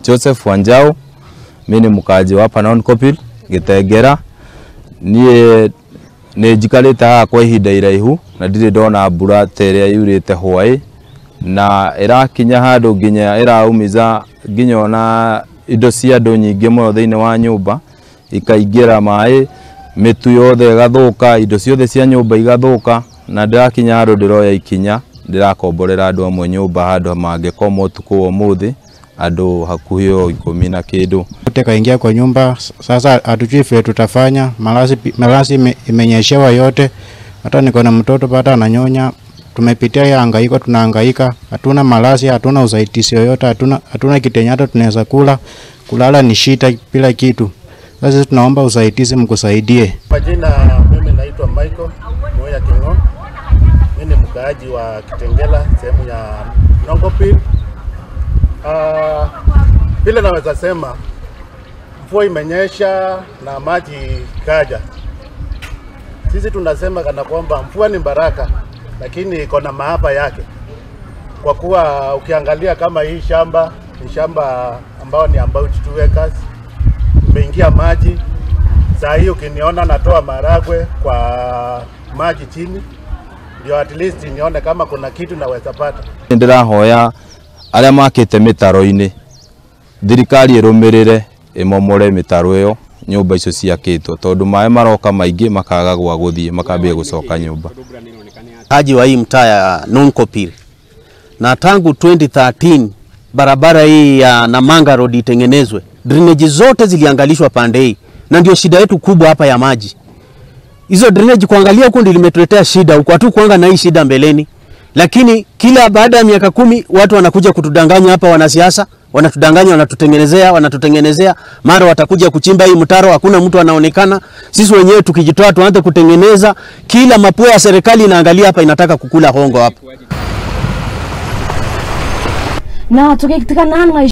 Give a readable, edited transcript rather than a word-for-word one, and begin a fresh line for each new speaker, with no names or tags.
Joseph Wanjao, mimi ni mkaji wa hapa Noonkopir Gitengera. Nie nĩ njikarĩte haha kwa ihinda iraihu na ndirĩ ndona mbura ta ĩrĩa yurĩte hwaĩ, na ĩrakinya handũ nginya ĩraumiza nginya ona indo cia andũ nyingĩ mũno thĩinĩ wa nyũmba ikaingĩra maĩ, mĩtu yothe ĩgathũka, indo ciothe cia nyũmba igathũka, na ndĩrakinya handũ ndĩroya ikinya ndĩrakomborera andũ amwe nyũmba handũ mangĩkoma ũtukũ wa ũmũthĩ, andũ hakuhĩ o 10 na kĩndũ.
Kaingia kwa nyumba sasa, hatujui vile tutafanya. Malazi imenyeshewa yote, hata niko na mtoto pata ananyonya. Tumepitia ya hangaiko, tunahangaika, hatuna malazi, hatuna usaidizi yoyote, hatuna kitenye hata tunaweza kula, kulala ni shida bila kitu. Sasa tunaomba usaidizi, mkusaidie.
Majina mimi naitwa Michael Moya Kingo. Mimi ni mkaaji wa Kitengela sehemu ya Noonkopir. Vile naweza sema mvua imenyesha na maji kaja. Sisi tunasema kana kwamba mvua ni baraka, lakini iko na maafa yake. Kwa kuwa ukiangalia kama hii shamba ni shamba ambao ni about 2 acres, imeingia maji. Saa hii ukiniona natoa maragwe kwa maji chini, ndio at least nione kama kuna kitu naweza pata.
Ndĩrahoya arĩa makĩte mĩtaro-inĩ thirikari ĩrũmĩrĩre ĩmomore mĩtaro ĩyo nyũmba icio ciakĩtwo, tondũ maĩ maroka maingĩ makaga gwa gũthiĩ makambia gũcoka nyũmba.
Haji wa hii mtaa ya Noonkopir, na tangu 2013 barabara hii ya Namanga Road itengenezwe, drainage zote ziliangalishwa pande hii, na ndio shida yetu kubwa hapa ya maji. Hizo drainage kuangalia huko ndio limetuletea shida huko, hatukuanga na hii shida mbeleni. Lakini kila baada ya miaka 10 watu wanakuja kutudanganya hapa, wanasiasa wanatudanganya, wanatutengenezea, mara watakuja kuchimba hii mtaro, hakuna mtu anaonekana. Sisi wenyewe tukijitoa tuanze kutengeneza, kila mapua ya serikali inaangalia hapa, inataka kukula hongo hapa.
Na tukitikana.